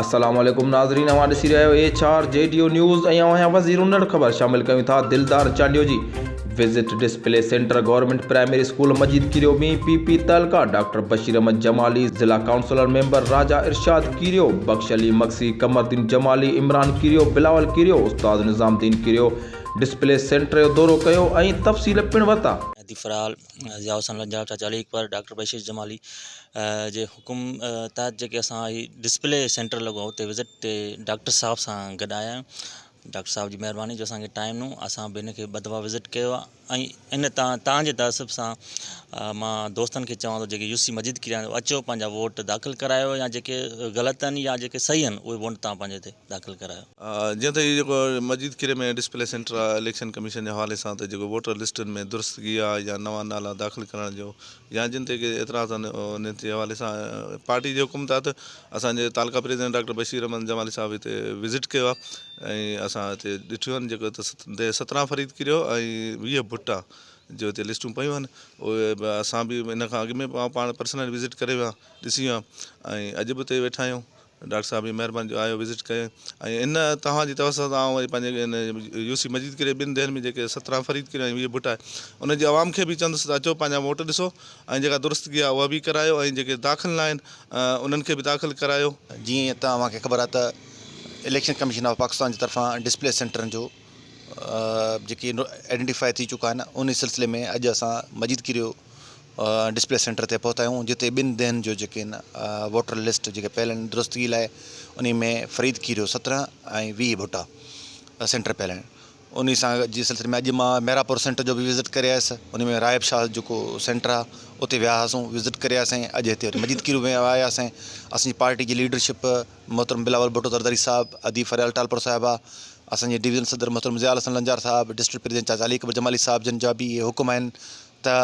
السلام عليڪم ناظرين اوهان ڏسي رهيا آهيو H R G D O news ۽ اوهان وزير انڙ خبر شامل ڪيون ٿا دلدار چانڊيو جي visit display centre government primary school Majeed Kerio ۾ P P تعلقه ڊاڪٽر بشير احمد جمالي ضلع ڪائونسلر ميمبر راجا ارشاد ڪيريو بخش علي مگسي قمرالدين جمالي عمران ڪيريو بلاول ڪيريو استاد نظام الدين ڪيريو ڊسپلي سينٽر جو دورو ڪيو ۽ تفصيل پڻ ورتا. مهدي فرحال، ضياء حسين لنجار، چاچا علي اڪبر، ڊاڪٽر بشير جمالي جي حڪم تحت جيڪي اسان هي ڊسپلي سينٽر لڳو آهي اتي وزٽ تي ڊاڪٽر صاحب سان گڏ آيا آهيون ڊاڪٽر صاحب جي مهرباني جو اسانکي ٽائيم ڏنو اسان به هن کي ٻه دفعا وزٽ ڪيو آهي ۽ ان تان تان جي تعصب سان مان دوستن کي چوان ٿو جيڪي يو سي مجيد ڪريا اچو پنهنجا ووٽ داخل ڪرايو يا جيڪي غلط آهن يا جيڪي صحيح آهن اهي ووٽ تان پنهنجي تي داخل ڪرايو. جيئن ته هي جيڪو مجيد کيري ۾ ڊسپلي سينٽر آهي اليڪشن ڪميشن جي حوالي سان ته جيڪو ووٽر لسٽن ۾ درستگي آهي يا نوان نالا داخل ڪرڻ جو يا جن تي ڪي اعتراض آهن انهن جي حوالي سان پارٽي جي حڪم تحت اسان جي تعلقه پريزيڊنٽ ڊاڪٽر بشير احمد جمالي صاحب هتي وزٽ ڪيو آهي ۽ اسان هتي ڏٺيون آهن جيڪو 17 فريد ڪيريو ۽ 20 ڀٽا جو هتي لسٽون پيون آهن اهي به اسان به ان کان اڳ ۾ پاڻ پرسنل وزٽ ڪري ويا ڏسي ويا ۽ اڄ به اتي ويٺا آهيون ڊاڪٽر صاحب جي مهرباني جو آيو وزٽ ڪيو ۽ ان توهان جي توسط سان آئون وري پنهنجي ان يو سي مجيد ڪري ٻن دهن ۾ جيڪي 17 فريد ڪري ۽ 20 ڀٽ آهي ان جي عوام کي به چوندس ته اچو پنهنجا ووٽ ڏسو ۽ جيڪا درستگي آهي اها به ڪرايو ۽ جيڪي داخل نه آهن انهن کي به داخل ڪرايو. جيئن ته اوهان کي خبر آهي ته اليڪشن ڪميشن آف پاڪستان جي طرفان ڊسپلي سينٽرن جو جيڪي آئيڊنٽيفائي ٿي چڪا آهن ان سلسلي ۾ اڄ اسان مجيد ڪيريو ڊسپلي سينٽر تي پهتا آهيون جتي ٻن دهن جو جيڪي آهن ووٽر لسٽ جيڪي پيل آهن درستگي لاء انهي ۾ فريد کيريو 17 ۽ 20 ڀٽا سينٽر پيل آهن انهي سان جي سلسلي ۾ اڄ مان ميراپور سينٽر جو به وزٽ ڪري آيس انهي ۾ راهب شاهه جيڪو سينٽر آهي اتي ويا هئاسون وزٽ ڪري آياسين اڄ هتي وري مجيد کيرو ۾ آياسين اسان جي پارٽي جي ليڊرشپ محترم بلاول ڀٽو زرداري صاحب ادي فريال ٽالپر صاحبه اسان جي ڊويزن صدر محترم ضياء الحسن لنجار صاحب ڊسٽرڪٽ پريزيڊنٽ چاچا علي اڪبر جمالي صاحب جن جا به اهي حڪم آهن ته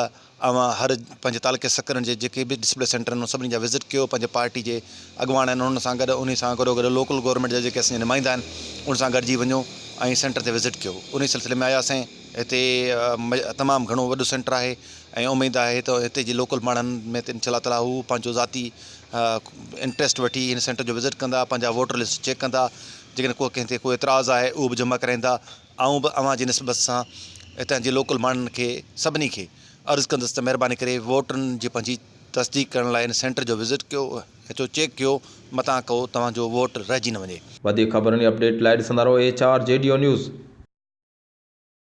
اوهان هر پنهنجي تعلقي سڪرنڊ جي جيڪي به ڊسپلي سينٽر آهن انهن سڀني جا وزٽ ڪيو پنهنجي پارٽي جي اڳواڻ آهن انهن سان گڏ انهي سان گڏو گڏ لوڪل گورنمينٽ جا جيڪي اسان جا نمائندا آهن ان سان گڏجي وڃو ۽ سينٽر تي وزٽ ڪيو انهي سلسلي ۾ آياسين هتي تمام گهڻو وڏو سينٽر آهي ۽ اميد آهي ته هتي جي لوڪل ماڻهن ۾ ته انشاء الله تعالي هو پنهنجو ذاتي انٽريسٽ وٺي هن سينٽر جو وزٽ ڪندا پنهنجا ووٽر لسٽ چيڪ ڪندا جيڪڏهن ڪو ڪنهن تي ڪو اعتراض آهي اهو به جمع ڪرائيندا آئون به اوهان جي نسبت سان هتان جي لوڪل ماڻهن کي سڀني کي عرض ڪندس ته مهرباني ڪري ووٽن جي پنهنجي تصديق ڪرڻ لاء هن سينٽر جو وزٽ ڪيو اچو چيڪ ڪيو متان ڪو توهان جو ووٽ رهجي نه وڃي. وڌيڪ خبرن ۽ اپڊيٽ لاء ڏسندا رهو H R G D O news.